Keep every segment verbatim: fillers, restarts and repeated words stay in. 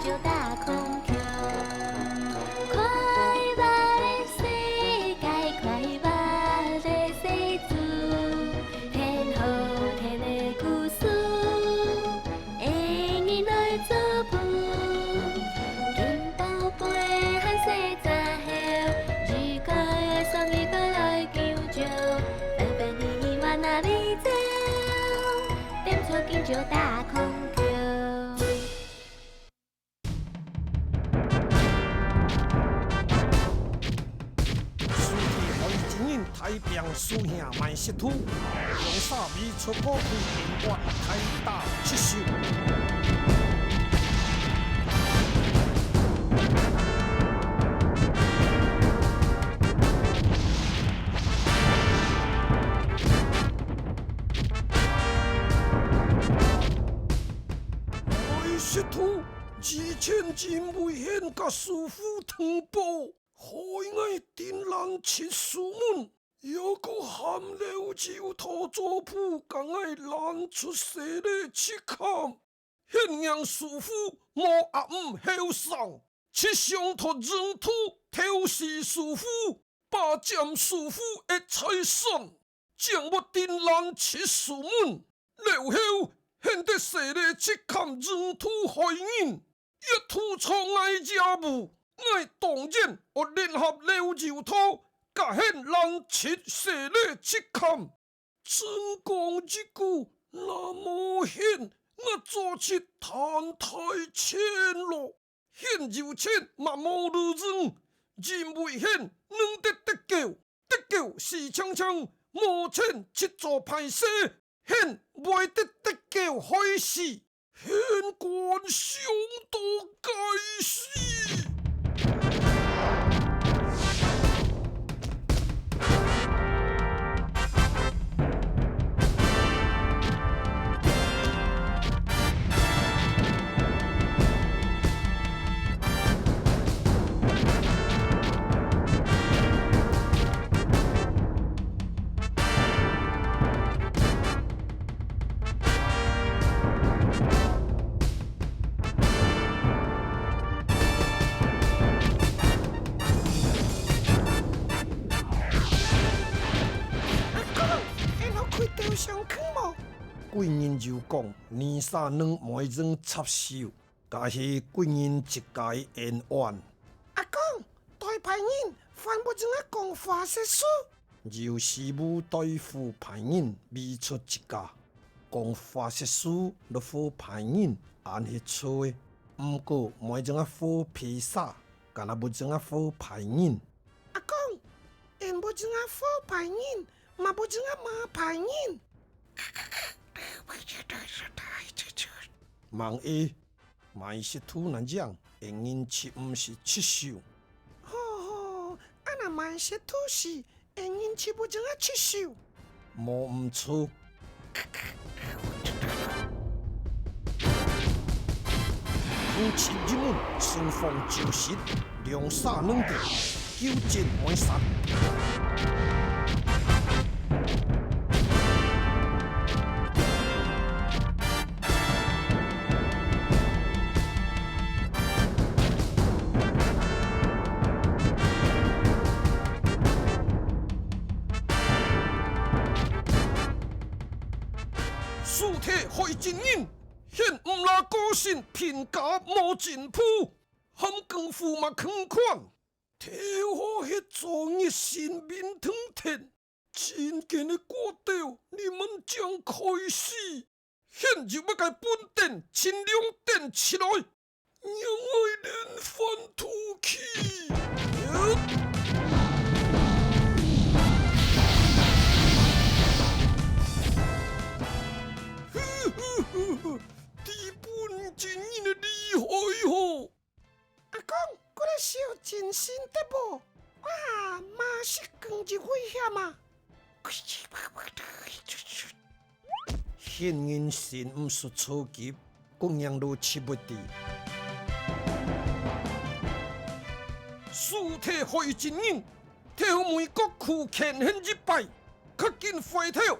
就打孔雀。快活个世界，快活个世界，天后天的故事，爱人来做伴。金宝贝和细straw猴，如果双人过来求救，分分你你往哪里走？点出金就打孔雀。 四大害精人大兵，苏兄、麥雪兔，兩儕未出過去，連環大打七宿。 麥雪兔，以前真危險，佮師傅通報，害𠊎丁蘭七宿悶，又過喊劉舅討做伴，共𠊎攔出西螺七崁。現䀴師傅無阿姆後生，七想討認輸，投死師傅，霸佔師傅个財產。 將會丁蘭七宿悶，了後，現得西螺七崁認輸害人，又塗著𠊎遮屋，𠊎當然愛聯合劉舅討，佮現攔出西螺七崁。真講一句，若無現，𠊎早就趁大錢囉。 現有錢嘛無路用，因為現能得得救，得救死淨淨，無錢就做歹勢，現會得得救害死，現官相當該死。 阿公，𫣆好開稻相共無？貴人有講，泥沙能埋人插手，該係貴人自家个恩怨。阿公，大歹人，還會同𠊎講話說書。 有時務對付歹人，未出自家，講話說書來和歹人，恁係著个。毋過，莫用啊和披薩，干那會用啊和歹人。阿公，𫣆會用啊和歹人，嘛會用啊罵歹人。吂會， 麥雪兔恁樣，𫣆人就毋使出手。好好，啊若麥雪兔死，𫣆人就毋用啊出手。無毋著。五七一五，雙方就勢，兩儕兩隊。 糾戰會殺。四大害精人，現毋罅個性，貧家無進步，含功夫嘛共款。 頭好歇做熱心民生田，真經个骨頭，你們正開始。現有麼个本店、清涼店出來，讓𠊎連番吐氣。知本精人个厲害吼！ 阿公，過來燒真身得無？哇，嘛係更有危險啊！現人身毋識初級，各樣都出不地。四大害精人，頭尾各區牽連一擺，較緊回頭，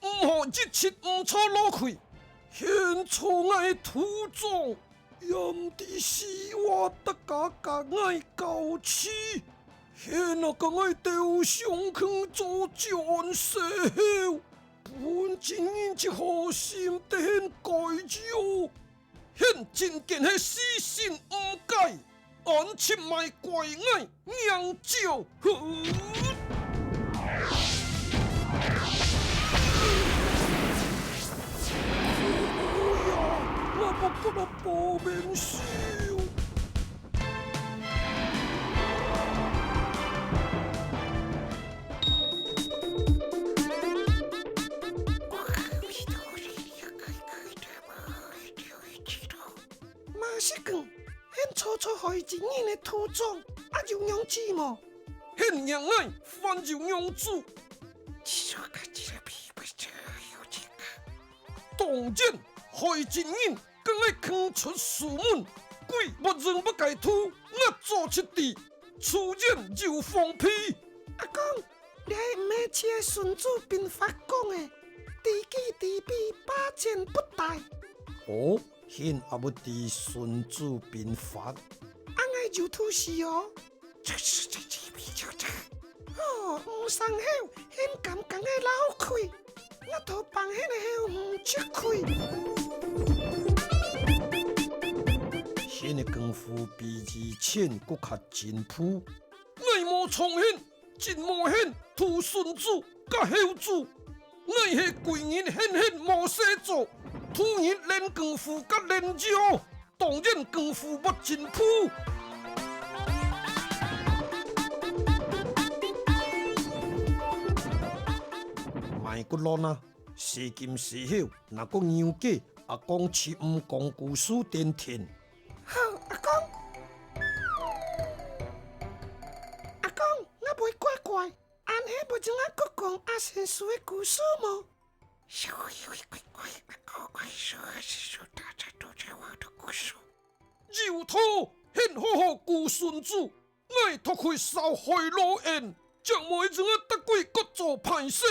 毋好一直毋著落去。現在𠊎土葬，也毋知死活，逐家共𠊎交持。現啊，共𠊎兜上去做將士後，本真人之好心，得現改造。 現真見係死性毋改，安七賣怪𠊎娘招呼。哎呀，我不過來報名秀。 马士光，現初初害一人个土長，啊有樣子無？現贏𠊎還有樣子。當然，害一人，該𠊎肯出師門，鬼無人不改土，𠊎做七弟，自然有放屁。阿公， 這毋係自个孫子兵法講个，知己知彼，百戰不殆。哦，現也毋知孫子兵法。啊𠊎就吐字哦。哦，毋生口，現敢講个漏氣，𠊎頭放現个口毋出氣。現个功夫比以前更加進步。 𠊎無創現，真無現，土孫子佮後子。𠊎係鬼人，現現無勢做，土人練功夫佮練招，當然功夫無進步。莫閣亂啊！細金細口，若个牛雞，阿公就毋講故事定定。 好，阿公。阿公，𠊎會乖乖，恁係無正啊，閣講阿仙師个故事無？有道，現好好顧孫子，𠊎託佢掃海老園，正無正啊，逐歸各做歹事。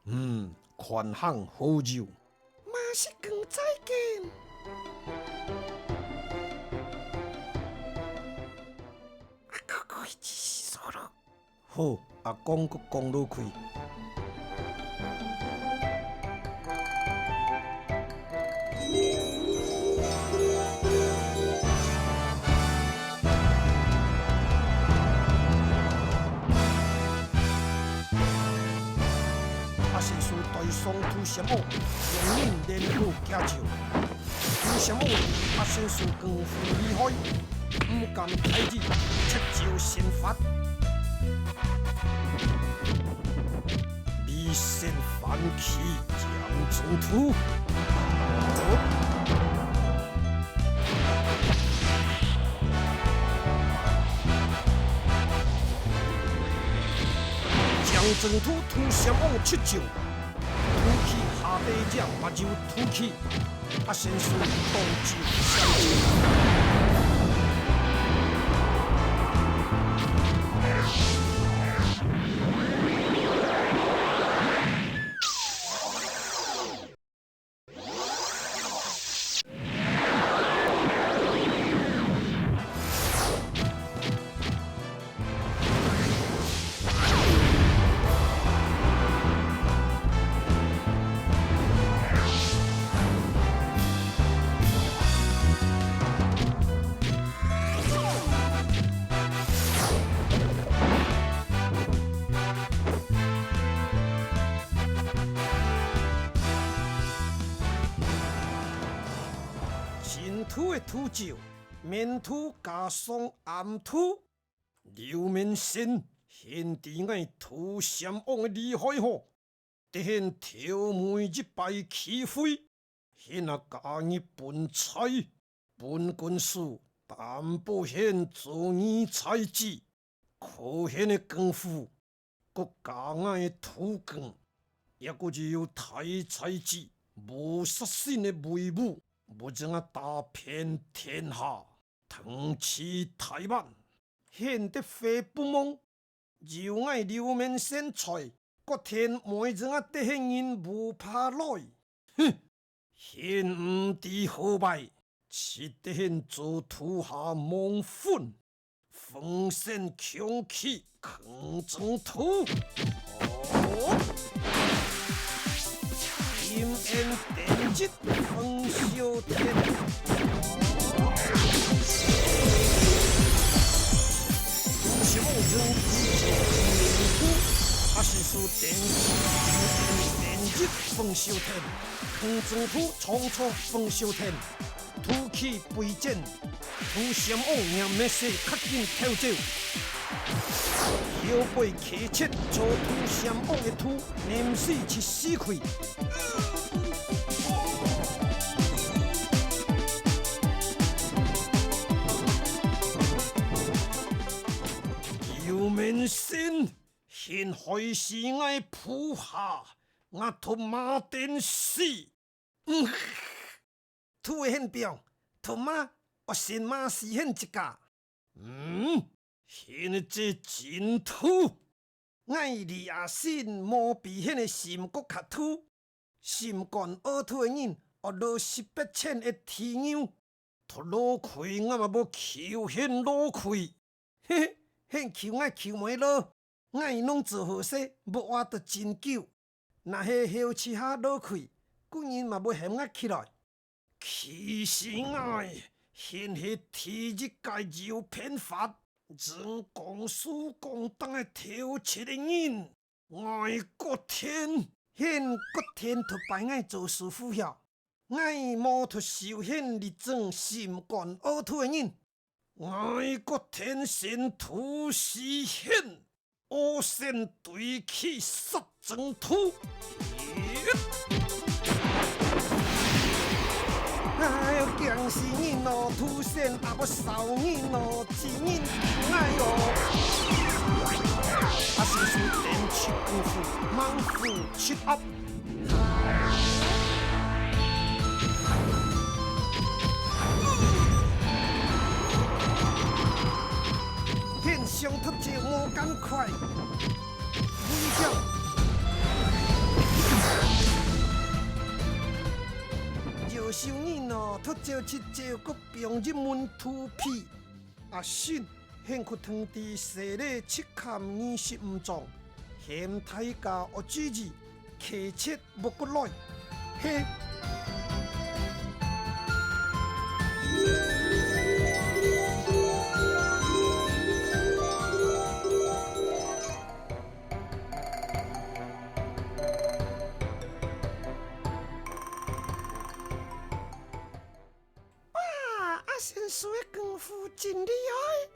嗯，寬行好友。 馬士光再見。好，阿公閣講落去。 阿仙師帶上土仙王，兩人聯合解招。土仙王知阿仙師功夫厲害，毋敢大意，出招先發。 飛仙翻起掌中土。掌中土，土仙王出招，吐氣下底，這嘛就吐氣。 阿仙師當真相信。真土个土招，明土加上暗土。 劉明星，現知𠊎土仙王个厲害吼，得現頭尾一擺機會，現啊加入本菜，本軍師擔保現做二菜子，靠現个功夫， 國家𠊎个土光，也過只有大才子，無殺身个威武，無正啊打遍天下，統治台灣。現得會不忘，有𠊎劉明先在，國天妹正啊得係人無怕來。哼！ 現毋知好歹，直得現做土下亡魂， 分身共起，空中土。哦，金煙點一，風燒天。土相王正一，土，阿神樹點，點一，風燒天。空中土，衝出風燒天。 土氣飛溅，土相王娘乜死，較緊逃走。後背騎切做土相王个土，黏死去死去。有面神，現害死𠊎部下，𠊎托馬等死。 嗯，土會現放，土馬，惡神馬死現自家。嗯，現這真土。𠊎李阿信無比現个心骨較土，心肝屙土个人，惡落十八千个地獄。 托老鬼，𠊎嘛無求現老鬼。嘿嘿，現求𠊎求無落，𠊎攏做好勢，無活到真久。若係後七下老鬼，古人嘛無喊𠊎起來。其實𠊎現係第一个有辦法，正講書講當个頭七个人，𠊎國天。現國天托拜𠊎做師傅曉。 𠊎無托壽獻力爭心肝屙土个人，𠊎國天先土死獻，屙先對起殺爭土。哎喲，驚死人哦！土先阿伯燒人哦！死人哎喲！阿叔叔點七功夫，猛虎七壓。 現象突照無趕快，危險！夭壽人哦，突照七照，各放一門肚皮。阿信， 現去通知西里七崁二十五莊，喊大家愛注意，騎切莫過來。嘿。哇，阿先生个功夫真厲害！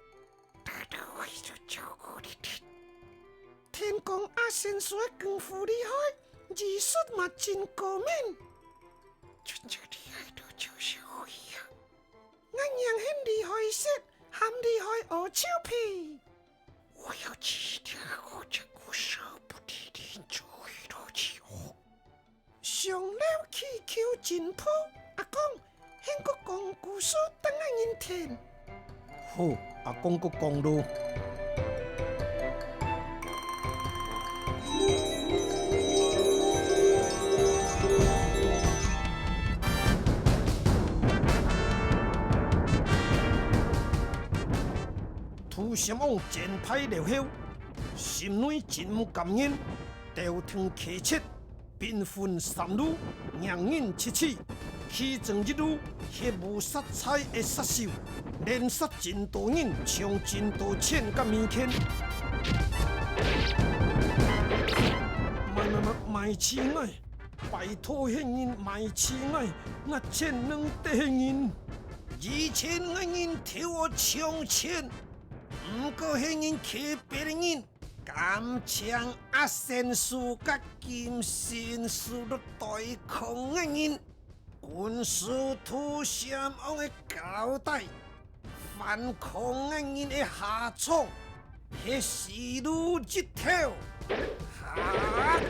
聽講阿先生个功夫厲害，技術嘛真高明。真正厲害到就是會啊！𠊎娘很厲害食，還厲害學臭屁。我要記得我這個手不離離，就會落去學。 上樓去求進步，阿公，現个講故事等𠊎人聽。好，阿公个講咯。土相王戰敗了後，心內真毋甘願，頭疼氣切， 兵分三路，讓人七次，其中一路係無煞彩个殺手，連殺真多人，搶真多錢甲物件。賣賣賣賣起來！拜託，係人賣起來，𠊎錢攏得係人。以前𠊎人偷搶錢，毋過係人欺別人。 敢請阿仙師甲金仙師來對抗𠊎人，軍師土相王个交代，反抗𠊎人个下場，係死路一條。哈！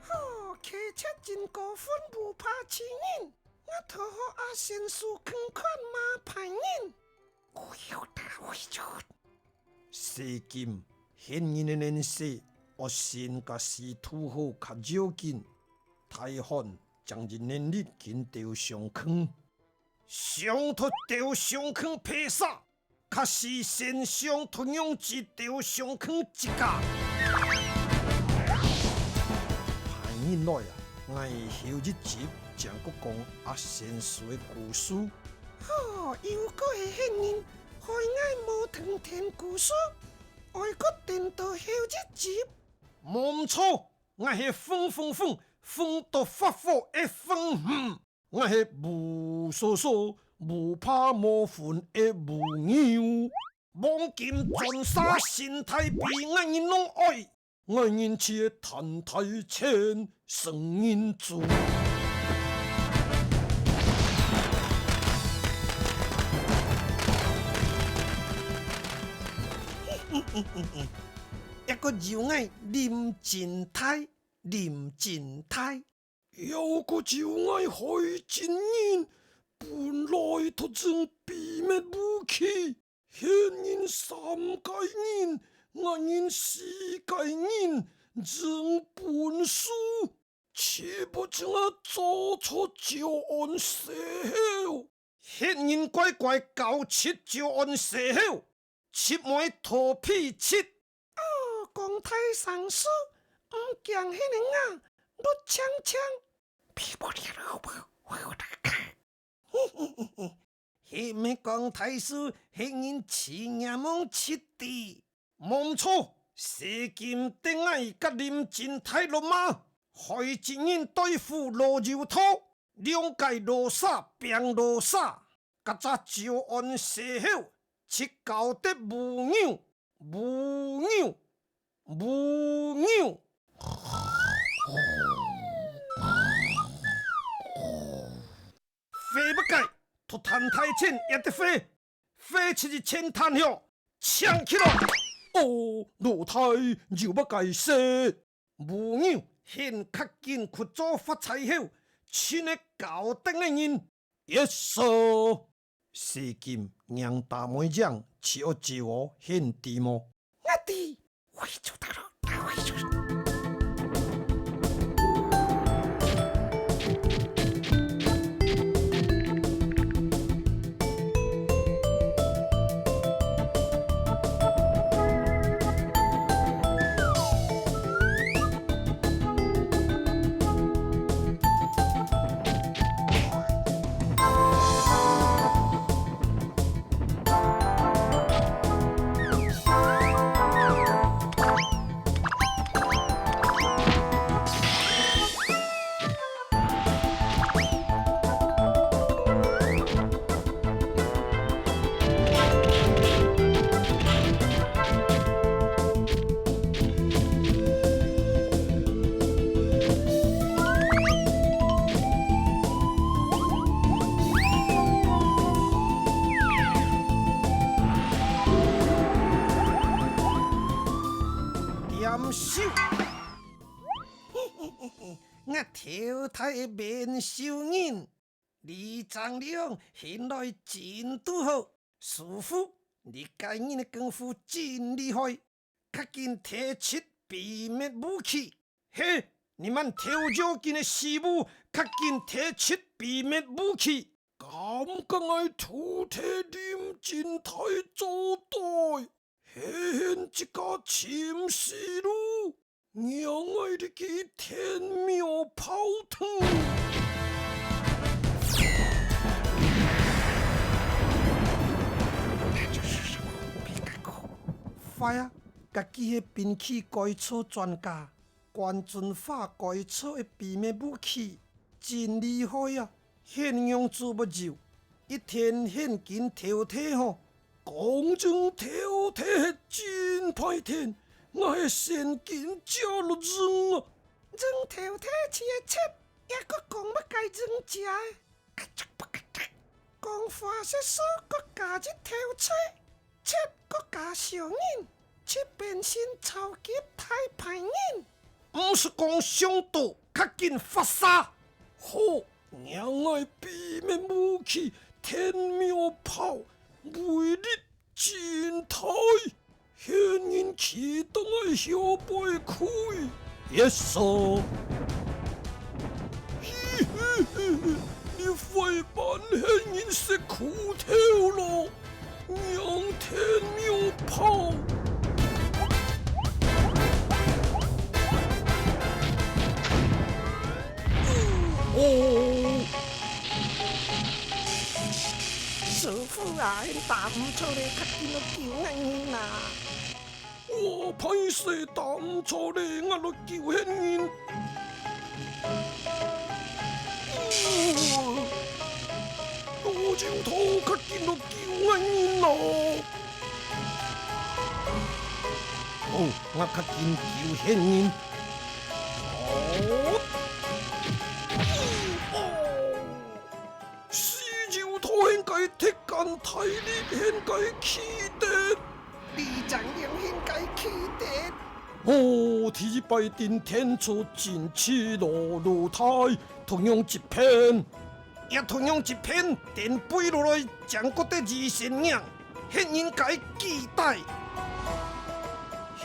吼，騎車真過分，毋怕死人！𠊎討好阿仙師，看看麼牌人！細金，現今个年歲，惡性个司徒好較要緊。大漢正有能力緊投上坑。想討投上坑白煞， 較係先想討仰子投上坑自家。排日來啊，𠊎後一集正過講阿仙師个故事。吼，又過係該人，害𠊎無通聽故事，愛過等到後一集。無毋著，𠊎係風風風，風到發火个風。 𠊎係烏疏疏，烏白無分个烏牛。黃金鑽石新台幣，𠊎人攏愛。𠊎人去賺大錢，算人主。一個有愛林進大，林進大。 又過就愛海進人，本來討整秘密武器，現今三個人，𠊎人四個人，真本事，豈不正啊做錯招安細猴？現今乖乖交出招安細猴， 七妹討皮七。哦，講大聲事，毋驚𫣆个啊，錄青青。係毋係講大事，係人自家無七知。無毋著，細金等𠊎甲林進大落馬，害一人對付老油頭，兩個老沙拚老沙。 甲隻招安細猴，七搞得烏牛，烏牛，烏牛。飛不該，托攤大錢也得飛，飛出去錢攤後，搶起來。哦，老弟，有麼个事？烏牛，現較緊去做發財後，尋个搞得个人。 Yes sir。細金，䀴大妹樣，就愛招哦，你知無？𠊎知，我就知道，我就知道。 點數。我頭大个面秀人，里長領，現來真拄好，師傅，你个人个功夫真厲害。 較緊提出秘密武器。嘿，你們頭要緊个師傅，較緊提出秘密武器。敢甲𠊎偷提林進大做對，嘿，現自家尋死路，讓𠊎入去天廟泡湯。 壞啊，家己係兵器改造專家，關準化改造个秘密武器，真厲害啊！現仰做毋有，一定現緊偷提吼。講真偷提係真歹聽，𠊎係先緊食落證啊！證偷提試个切，也閣講麼个證食个？ 講話說說，閣加一頭吹，切，閣加小人，切，變成超級大牌人。毋使講上到，較緊發射。好，讓𠊎秘密武器，天廟炮，威力真大， 現人企到𠊎後背胿，一掃。嘿嘿嘿嘿，你會扮現人食苦頭咯，仰天廟炮！哦！ 師傅啊，𫣆打毋著咧，較緊來救𠊎人啊！哇，歹勢，打毋著咧，𠊎來救現人。哦，老舅頭，較緊來救𠊎人咯！哦，𠊎較緊救現人。哦！哦！ 四舅頭現該踢間大力，現該企跌。里長娘現該企跌。哦，第一擺頂天做真氣羅羅大，同樣一片，也同樣一片，頂背落來，正過得二仙娘。 現人該記得。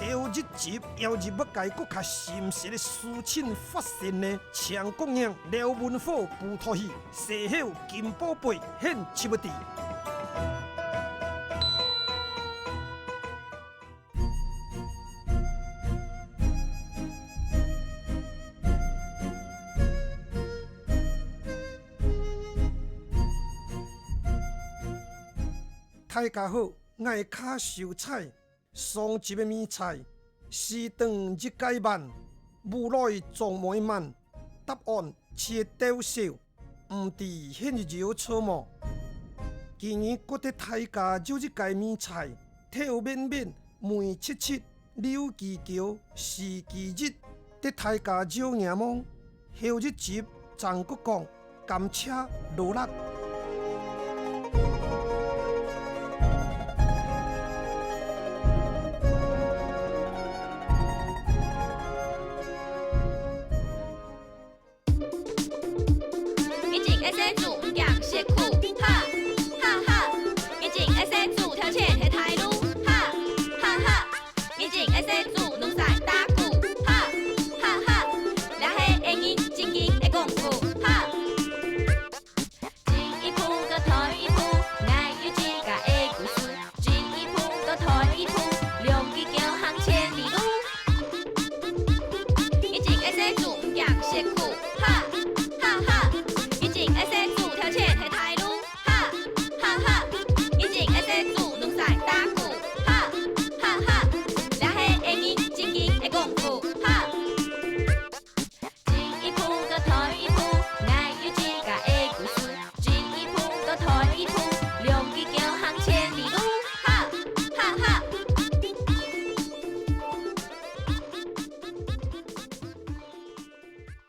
後一集，猶有麼个閣較心適个事情發生呢？請各位廖文虎補讀去，事後金寶貝獻出來。 大家好，𠊎係卡秀才。上集个謎猜，時長一介慢，無來長尾慢，答案就係鬥獸，毋知現有著無？今日過得大家有一个謎猜，頭面面，尾直直， 溜犄噭，四犄一，得大家有影無？後一集正過講甘蔗、羅勒、